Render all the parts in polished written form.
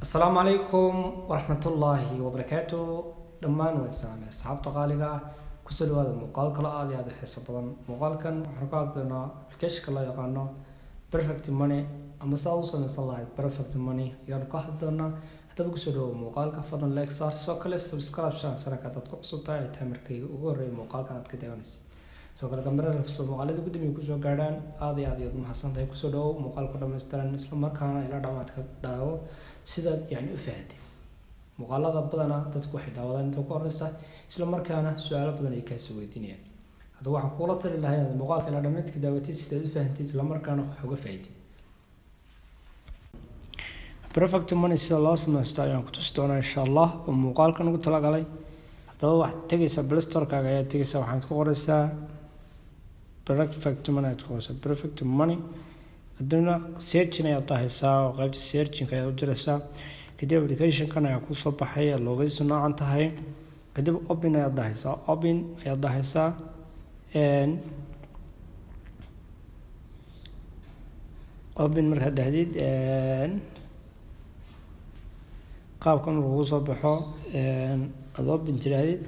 Asalaamu calaykum waraxmatullaahi wabarakaatu. Dhammaan waan salaamay asxaabta qaaliga ah. Kusoo dhawaada muuqaal kale aada iyo aada u xiiso badan. Muuqaalkan waxaan ka hadli doonaa applicationka loo yaqaano Perfect Money, ama si aad u sameysan lahayd Perfect Money ayaanu ka hadli doonaa. Haddaba kusoo dhawow muuqaalka, fadlan like saar, sidoo kale subscribe shan sanadka hadaad ku cusub tahay, ay tahay markay ugu horreeya muuqaalkan aad ka daawanaysa. Sidoo kale gambaleelka soo muuqaalada ugu dambeeya kusoo gaadhaan. Aada iyo aad iyaad umahadsan tahay. Kusoo dhawow muuqaalku dhammaystiran, isla markaana ilaa dhamaadka dhaawo sidaad yani u fahantay. Muuqaalada badanaa dadku waxay daawadaan inta ku horeysa, isla markaana su-aalo badan ay kaasoo weydiinayaan. Haddaba waxaan kugula tali lahay inaad muuqaalka ilaa dhamaadka daawatid, sidaad u fahantay, isla markaana wax uga faaidid. Perfect Money sida loo sameysto ayaan ku tusi doonaa, insha Allah, oo muuqaalkan ugu talagalay. Haddaba waxaad tegaysaa Play Store-kaaga ayaad tegaysaa, waxaad ku qoreysaa Perfect Money, aad ku qoreysaa Perfect Money. Kadibna searching ayaad dhahaysaa oo qaybta searching ayaad u diraysaa. Kadib application-kan ayaa kusoo baxay, loogadiisu noocan tahay. Kadib open ayaad dhahaysaa, open ayaad dhahaysaa. Open markaad dhahdid, qaabkan markuu kusoo baxo, aad open tidhaahdid,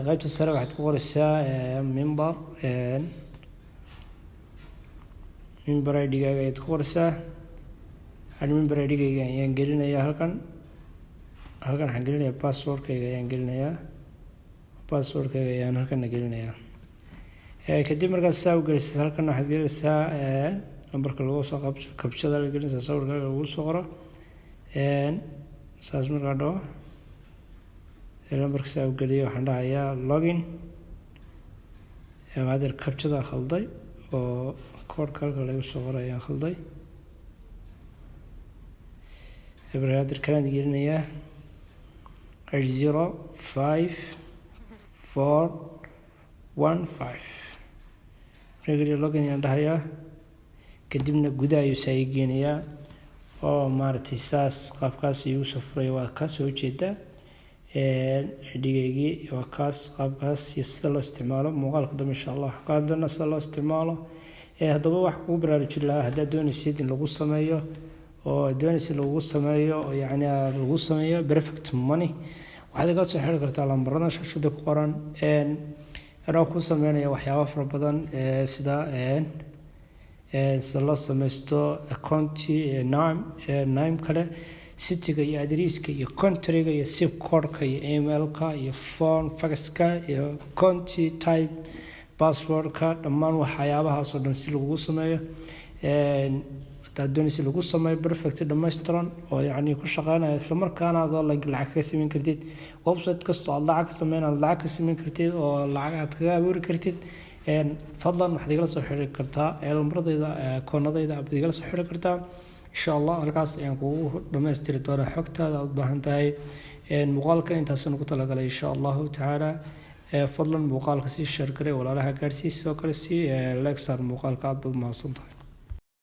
qaybta sare waxaad ku qoreysaa member ID-gaaga ayaad ku qoreysaa. Member ID-gayga ayaan gelinayaa halkan. Halkan waxaan gelinayaa passwordkayga ayaan gelinayaa, passwordkayga ayaan halkana gelinayaa. Kadib markaad saa u gelisid, halkan waxaad gelinaysaa nambarka lagu soo qabso, captchada la gelinaysaa, sawirkaaga lagu soo qoro. Saas markaa dhaho, lambarka saa u geliyo, waxaan dhahayaa login. Hadeer captchada khalday oo koodhka halka lagu soo qoray ayaan khalday. Hadeer kalaan gelinayaa, 805415. Markaa geliyo, login ayaan dhahayaa. Kadibna gudaha ayuu saa ii geenayaa oo maaragtay saas qaabkaas iigu soo furaya. Waa kaa soo ujeedaa ID-gaygii, waa kaas qaabkaas iyo sida loo isticmaalo. Muuqaalka dambe, insha Allah, waxaan ka hadli doonaa sida loo isticmaalo. Haddaba wax kugu baraarujin lahaa, haddaad doonaysid in lagu sameeyo oo doonaysid lagu sameeyo oo yacni lagu sameeyo Perfect Money, waxaad iga soo xiri kartaa lambarada shaashada ku qoran. Anoo ku sameynaya waxyaabo fara badan, sida loo sameysto accounti name kale, cityga iyo addresska iyo countryga iyo zip codeka iyo emailka iyo phone faxka iyo account type, passwordka, dhammaan waxyaabahaas oo dhan si lagugu sameeyo. Hadaad doonaysa lagu sameeyo perfect dhammaystiran oo yacni ku shaqeynaya, islamarkaana adoo lacag kaga sameyn kartid website kastoo aad lacag ka sameyn, aad lacag ka sameyn kartid oo lacag aad kaga abuuri kartid, fadlan waxaad igala soo xiri kartaa lambaradayda, koonadayda aad igala soo xiri kartaa, insha Allah. Halkaas ayaan kugu dhamaystiri doonaa xogtaada aad u baahan tahay. Muuqaalka intaasaan ugu talagalay, insha Allahu tacaala. Fadlan muuqaalka sii share garay, walaalaha gaarsii, sidoo kale si like saar muuqaalka. Aad baad mahadsan tahay.